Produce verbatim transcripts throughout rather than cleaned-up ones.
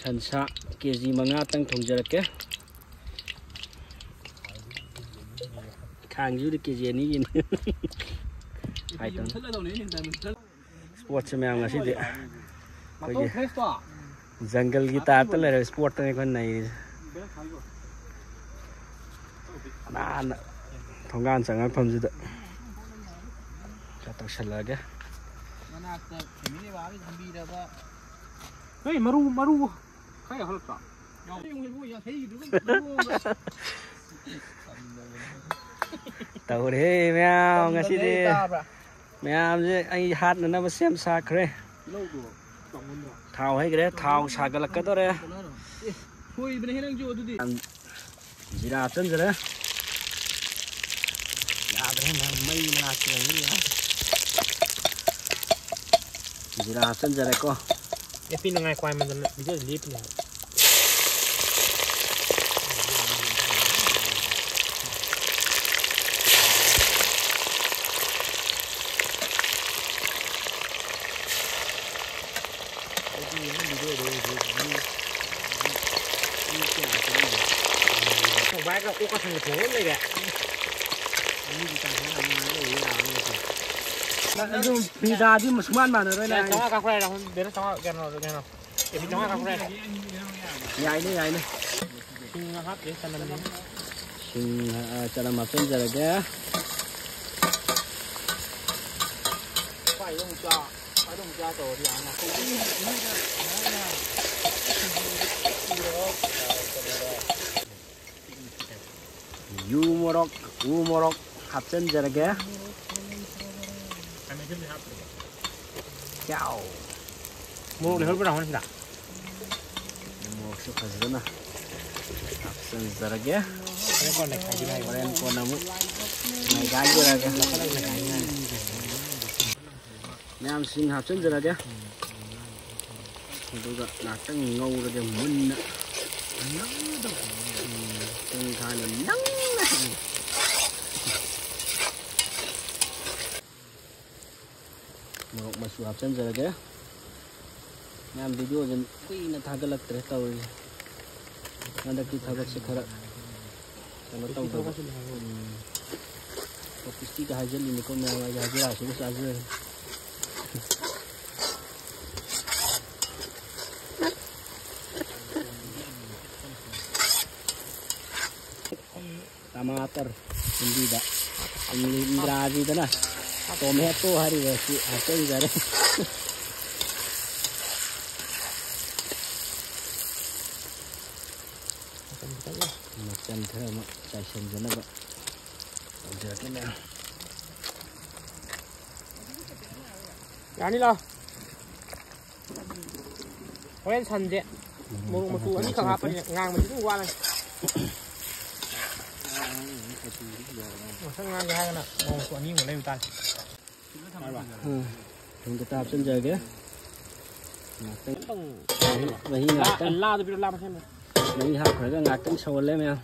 ꯁꯟꯁꯥ ꯀꯦ ꯖꯤ ꯃꯉꯥꯇꯪ ꯊꯣꯡꯖꯔꯛꯀꯦ꯫ ꯈꯥꯡꯁꯤꯕꯨꯗꯤ ꯀꯦ ꯖꯤ ꯑꯅꯤꯒꯤꯅꯤ꯫ ꯍꯥꯏ ꯇꯧꯅꯤ꯫ ꯏꯁꯄꯣꯠꯁꯦ ꯃꯌꯥꯝ ꯉꯁꯤꯗꯤ ꯑꯩꯈꯣꯏꯒꯤ ꯖꯪꯒꯜꯒꯤ ꯇꯥꯏꯞꯇ ꯂꯩꯔꯦ꯫ ꯏꯁꯄꯣꯠꯇꯅꯤ ꯑꯩꯈꯣꯏꯅ ꯅꯩꯔꯤꯁꯦ꯫ ꯅꯥꯟꯅ ꯊꯣꯡꯒꯥꯟ ꯆꯪꯉꯛꯐꯝꯁꯤꯗ ꯈꯔ ꯇꯧꯁꯜꯂꯛꯑꯒꯦ꯫ ꯃꯅꯥꯛꯇ ꯐꯦꯃꯤꯂꯤ ꯕꯕꯥꯒꯤ ꯊꯝꯕꯤꯔꯕ꯫ ꯅꯣꯏ ꯃꯔꯨ, ꯃꯔꯨ ꯈꯔ ꯌꯥꯎꯍꯜꯂꯛꯇ꯭ꯔꯣ? ꯌꯥꯎ-, ꯌꯥꯡꯈꯩꯒꯤꯗꯨꯒ ꯃꯔꯨ ꯑꯃꯒ꯫ ꯇꯧꯔꯦ ꯃꯌꯥꯝ ꯉꯁꯤꯗꯤ꯫ ꯇꯥꯕ꯭ꯔꯥ? ꯃꯌꯥꯝꯁꯦ ꯑꯩ ꯍꯥꯠꯅꯅꯕ ꯁꯦꯝ ꯁꯥꯈ꯭ꯔꯦ꯫ ꯇꯤꯜꯍꯧꯗꯣ ꯆꯥꯎꯃꯟꯗ꯭ꯔꯣ? ꯊꯥꯎ ꯍꯩꯈ꯭ꯔꯦ, ꯊꯥꯎ ꯁꯥꯒꯠꯂꯛꯀꯗꯧꯔꯦ꯫ ꯀꯩꯅꯣ ꯍꯥꯏꯔꯣ? ꯑꯦ, ꯁꯣꯏꯕꯅꯦꯍꯦ ꯅꯪꯁꯨ ꯑꯗꯨꯗꯤ꯫ ꯖꯤꯔꯥ ꯍꯥꯞꯆꯤꯟꯖꯔꯦ꯫ ꯌꯥꯗ꯭ꯔꯦ ꯃꯌꯥꯝ, ꯃꯩ ꯃꯅꯥꯛꯇ ꯂꯩꯕꯅꯤꯅ꯫ ꯖꯤꯔꯥ ꯍꯥꯞꯆꯤꯟꯖꯔꯦꯀꯣ꯫ ꯑꯦ, ꯄꯤ ꯅꯨꯡꯉꯥꯏ ꯈ꯭ꯋꯥꯏ ꯃꯟꯗꯅ ꯚꯤꯗꯤꯑꯣ ꯂꯦꯞꯄꯤꯅꯦ ꯍꯥꯏꯕ꯫ ꯚꯥꯏꯒ ꯑꯣꯛꯀ ꯁꯟꯒ ꯊꯣꯡꯕ ꯑꯃ ꯂꯩꯔꯦ꯫ ꯑꯗꯨꯝ ꯐꯤꯗꯥꯗꯤ ꯁꯨꯡꯃꯥꯟ ꯃꯥꯟꯅꯔꯣꯏ ꯅꯪ꯫ ꯆꯥꯝꯃꯉꯥ ꯀꯥꯞꯈ꯭ꯔꯣ ꯍꯥꯏꯔꯣ? ꯕꯦꯅ ꯆꯥꯝꯃꯉꯥ ꯀꯩꯅꯣ, ꯀꯩꯅꯣ? ꯀꯦꯖꯤ ꯆꯥꯝꯃꯉꯥ ꯀꯥꯞꯈ꯭ꯔꯣ ꯍꯥꯏꯔꯣ? ꯌꯥꯏꯅꯦ, ꯌꯥꯏꯅꯦ꯫ ꯁꯤꯡ ꯍꯥꯞꯇ꯭ꯔꯦ, ꯆꯅꯝꯅꯦ꯫ ꯁꯤꯡ, ꯑ, ꯆꯅꯝ ꯍꯥꯞꯆꯤꯟꯖꯔꯒꯦ꯫ ꯈ꯭ꯋꯥꯏꯗ ꯑꯃꯨꯛ ꯆꯥ, ꯈ꯭ꯋꯥꯏꯗ ꯑꯃꯨꯛ ꯆꯥ ꯇꯧꯔꯗꯤ ꯌꯥꯝꯅ꯫ ꯌꯨ ꯃꯣꯔꯣꯛ, ꯎ ꯃꯣꯔꯣꯛ ꯍꯥꯞꯆꯤꯟꯖꯔꯒꯦ꯫ ꯆꯥꯎ꯫ ꯃꯣꯔꯣꯛ ꯂꯩꯍꯧꯔꯤꯕ꯭ꯔꯥ ꯍꯪꯉꯣ ꯁꯤꯗ? ꯃꯣꯔꯣꯛꯁꯨ ꯐꯖꯅ ꯍꯥꯞꯆꯤꯟꯖꯔꯒꯦ꯫ ꯍꯣꯔꯦꯟ ꯀꯣꯟꯅ ꯅꯩꯈꯥꯏꯖꯔꯒꯦ꯫ ꯍꯣꯔꯦꯟ ꯀꯣꯟꯅ ꯑꯃꯨꯛ ꯅꯩꯈꯥꯏꯖꯔꯒꯦ꯫ ꯃꯌꯥꯝꯁꯤꯡ ꯍꯥꯞꯆꯤꯟꯖꯔꯒꯦ꯫ ꯑꯗꯨꯒ ꯉꯥꯛꯇꯪ ꯉꯧꯔꯒꯦ ꯃꯨꯟꯅ꯫ ꯎꯝ, ꯄꯨꯡ ꯈꯥꯏꯅ ꯅꯪꯅ꯫ ꯃꯣꯔꯣꯛ ꯃꯆꯨ ꯍꯥꯞꯆꯤꯟꯖꯔꯒꯦ꯫ ꯃꯌꯥꯝ ꯚꯤꯗꯤꯑꯣꯁꯦ ꯀꯨꯏꯅ ꯊꯥꯒꯠꯂꯛꯇ꯭ꯔꯦ ꯇꯧꯔꯤꯁꯦ꯫ ꯍꯟꯗꯛꯇꯤ ꯊꯕꯛꯁꯦ ꯈꯔ ꯀꯩꯅꯣ ꯇꯧꯗꯕ꯫ ꯎꯝ꯫ ꯑꯣꯐꯤꯁꯇꯤꯒ ꯍꯥꯏꯖꯜꯂꯤꯅꯤꯀꯣ ꯃꯌꯥꯝ, ꯑꯩ ꯍꯖꯤꯔꯥꯁꯤꯒ ꯆꯥꯖꯔꯦ꯫ ꯇꯃꯥꯇꯔ ꯍꯤꯟꯗꯤꯗ, ꯏꯪꯂꯤ-, ꯏꯪꯒ꯭ꯔꯥꯖꯤꯗꯅ ꯇꯣꯃꯦꯇꯣ ꯍꯥꯏꯔꯤꯕ ꯑꯁꯤ ꯍꯥꯞꯆꯤꯟꯖꯔꯦ꯫ ꯃꯆꯜ ꯈꯔ ꯑꯃ ꯆꯥꯏꯁꯤꯟꯖꯅꯕ ꯇꯧꯖꯔꯛꯀꯦ ꯃꯌꯥꯝ꯫ ꯌꯥꯅꯤ, ꯂꯥꯛꯑꯣ꯫ ꯍꯣꯔꯦꯟ ꯁꯟꯁꯦ ꯃꯣꯔꯣꯛ ꯃꯆꯨ ꯑꯅꯤꯈꯛ ꯍꯥꯞꯄꯅꯤꯅ ꯉꯥꯡꯕꯁꯤ ꯑꯗꯨꯝ ꯋꯥꯠꯂꯅꯤ꯫ ꯉꯁꯪ ꯉꯥꯡꯒꯦ ꯍꯥꯏꯔꯒꯅ ꯃꯣꯔꯣꯛ ꯃꯆꯨ ꯑꯅꯤꯃꯨꯛ ꯂꯩꯕ ꯇꯥꯔꯦ꯫ ꯎꯝ꯫ ꯊꯨꯝ ꯈꯤꯇ ꯍꯥꯞꯆꯤꯟꯖꯔꯒꯦ꯫ ꯉꯥꯛꯇꯪ ꯃꯍꯤ ꯉꯥꯛꯇꯪ꯫ ꯂꯥꯗ ꯄꯤꯔꯣ, ꯂꯥ ꯃꯁꯦꯝꯗ꯫ ꯃꯍꯤ ꯍꯥꯞꯈ꯭ꯔꯒ ꯉꯥꯛꯇꯪ ꯁꯧꯍꯜꯂꯦ ꯃꯌꯥꯝ꯫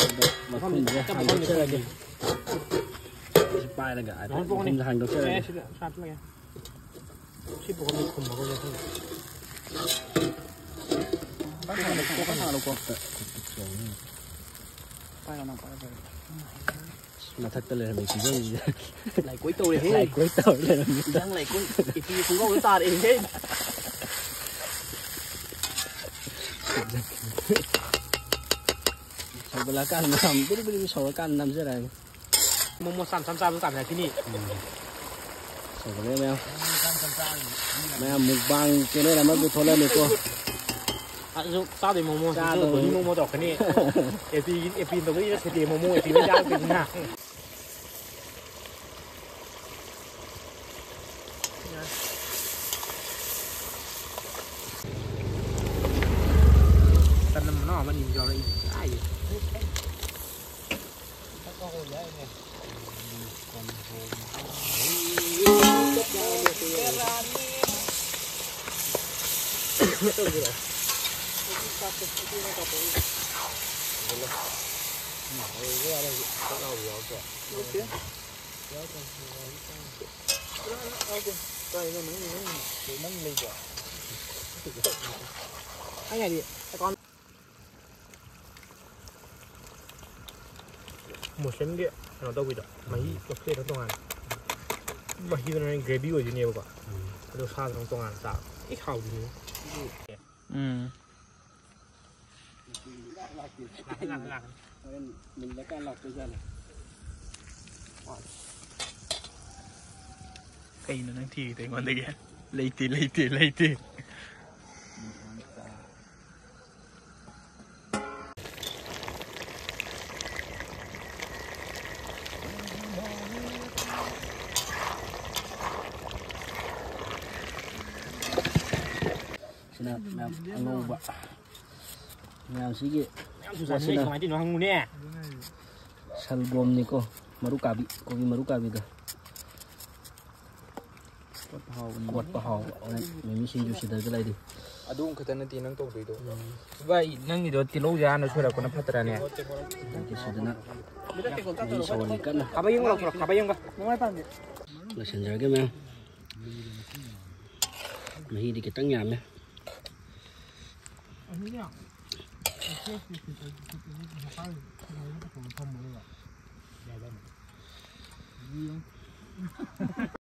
ꯑꯗꯣ ꯃꯈꯨꯝꯁꯦ ꯍꯥꯡꯗꯣꯛꯆꯔꯒꯦ꯫ ꯁꯤ ꯄꯥꯏꯔꯒ ꯍꯥꯏꯐꯦꯠ ꯃꯈꯨꯝꯁꯦ ꯍꯥꯡꯗꯣꯛꯆꯔꯒꯦ꯫ ꯑꯦ, ꯁꯤꯗ ꯁꯥꯠꯂꯒꯦ꯫ ꯁꯤ ꯄꯣꯛꯍꯜꯂ ꯈꯨꯝꯃꯒ ꯂꯩꯍꯜꯂꯣ꯫ ꯄꯥꯏꯔꯣ, ꯅꯪ ꯄꯥꯏꯔꯣ, ꯄꯥꯏꯔꯣ꯫ ꯃꯊꯛꯇ ꯂꯩꯔꯝꯃꯤ ꯐꯤꯕꯝꯁꯤꯗ꯫ ꯂꯥꯏꯀꯣꯏ ꯇꯧꯔꯦꯍꯦ꯫ ꯂꯥꯏꯀꯣꯏ ꯇꯧꯔ ꯂꯩꯔꯝꯃꯤ꯫ ꯏꯟꯖꯥꯡ ꯂꯥꯏꯀꯣꯏ꯫ ꯏꯄꯤ ꯈꯣꯡꯒꯥꯎꯗ ꯇꯥꯔꯛꯑꯦꯍꯦ꯫ ꯁꯧꯒꯠꯂꯛꯑꯀꯥꯟꯗ ꯅꯝ-, ꯕꯤꯔꯤ ꯕꯤꯔꯤ ꯁꯧꯔꯀꯥꯟꯗ ꯅꯝꯖꯔꯛꯑꯒꯦ꯫ ꯃꯣꯃꯣ ꯆꯥꯝ ꯆꯥꯝ ꯆꯥꯕꯗꯣ ꯇꯥꯟꯅꯔꯛꯈꯤꯅꯤ꯫ ꯎꯝ꯫ ꯁꯧꯒꯠꯂꯦ ꯃꯌꯥꯝ꯫ ꯃꯌꯥꯝ mukbang channel ꯑꯃꯁꯨ ꯊꯣꯛꯂꯛꯑꯅꯤꯀꯣ꯫ ꯑꯗꯨꯁꯨ ꯆꯥꯗꯣꯏ ꯃꯣꯃꯣ, ꯆꯥꯗꯣꯏ꯫ ꯕꯣꯅꯤ ꯃꯣꯃꯣ ꯇꯧꯔꯛꯀꯅꯤ꯫ ꯑꯦꯄꯤ, ꯑꯦꯄꯤ ꯇꯧꯗꯣꯏꯁꯤꯅ ꯁꯦꯇꯦ ꯃꯣꯃꯣ, ꯑꯦꯄꯤ ꯍꯣꯏ ꯆꯥꯔꯛꯇꯣꯏꯁꯤꯅ꯫ ꯇꯟ ꯃꯅꯥꯎ ꯑꯃ ꯑꯅꯤ ꯌꯥꯎꯔꯛꯏ꯫ ꯀꯥꯏꯗꯩ? ꯅꯪ ꯂꯩꯕ꯭ꯔꯣ? ꯑꯩꯅ ꯍꯥꯏꯗꯤ ꯑꯦꯀꯥꯎꯟ ꯃꯨꯁꯂꯤꯝꯒꯤ ꯀꯩꯅꯣ ꯇꯧꯕꯤꯗꯣ, ꯃꯍꯤ ꯂꯧꯊꯣꯛꯑꯦꯗꯅ ꯇꯣꯉꯥꯟꯅ, ꯃꯍꯤꯗꯨꯅ ꯒ꯭ꯔꯦꯚꯤ ꯑꯣꯏꯗꯣꯏꯅꯦꯕꯀꯣ, ꯑꯗꯣ ꯁꯥꯗꯨꯅ ꯇꯣꯉꯥꯟꯅ ꯆꯥꯕ ꯊꯤ ꯍꯥꯎꯗꯣꯏꯅꯦ꯫ ꯎꯝ꯫ ꯍꯣꯔꯦꯟ ꯃꯨꯜꯂꯀꯥꯟ ꯂꯥꯛꯇꯣꯏꯖꯥꯠꯂ? ꯀꯩꯅꯣ ꯅꯪ ꯊꯤꯔꯤꯗꯣ ꯑꯩꯉꯣꯟꯗꯒꯤ? ꯂꯩꯇꯦ, ꯂꯩꯇꯦ, ꯂꯩꯇꯦ꯫ ꯁꯤꯅ ꯃꯌꯥꯝ ꯑꯉꯧꯕ꯫ ꯃꯌꯥꯝꯁꯤꯒꯤ ꯃꯌꯥꯝꯁꯨ ꯆꯥꯅꯤꯡꯉꯦ, ꯄꯣꯠꯁꯤꯅ ꯀꯃꯥꯏꯅ ꯇꯧꯔꯤꯅꯣ ꯍꯪꯉꯨꯅꯦ꯫ ꯁꯜꯒꯣꯝꯅꯤꯀꯣ, ꯃꯔꯨ ꯀꯥꯕꯤ, ꯀꯣꯕꯤ ꯃꯔꯨ ꯀꯥꯕꯤꯗꯣ꯫ ꯀꯣꯠꯄ ꯍꯥꯎꯕꯅꯤ꯫ ꯀꯣꯠꯄ ꯍꯥꯎꯕ꯫ ꯍꯣꯔꯦꯟ ꯃꯤꯃꯤ ꯁꯤꯡꯖꯨ ꯁꯤꯗꯔꯒ ꯂꯩꯔꯤ꯫ ꯑꯗꯨꯝ ꯈꯛꯇ ꯅꯠꯇꯦ ꯅꯪ ꯇꯧꯗꯣꯏꯗꯣ꯫ ꯚꯥꯏ, ꯅꯪꯒꯤꯗꯣ ꯇꯤꯜꯍꯧ ꯌꯥꯟꯅ ꯁꯣꯏꯔꯛꯄꯅ ꯐꯠꯇ꯭ꯔꯅꯦ? ꯑꯗꯒꯤ ꯁꯤꯗꯅ ꯃꯍꯤ ꯁꯧꯍꯜꯂꯤ ꯀꯟꯅ꯫ ꯈꯥꯕ ꯌꯦꯡꯉꯨ ꯂꯥꯎ, ꯈꯥꯕ ꯌꯦꯡꯉꯨ꯫ ꯂꯣꯏꯁꯤꯟꯖꯔꯒꯦ ꯃꯌꯥꯝ꯫ ꯃꯍꯤꯗꯤ ꯈꯤꯇꯪ ꯌꯥꯝꯃꯦ꯫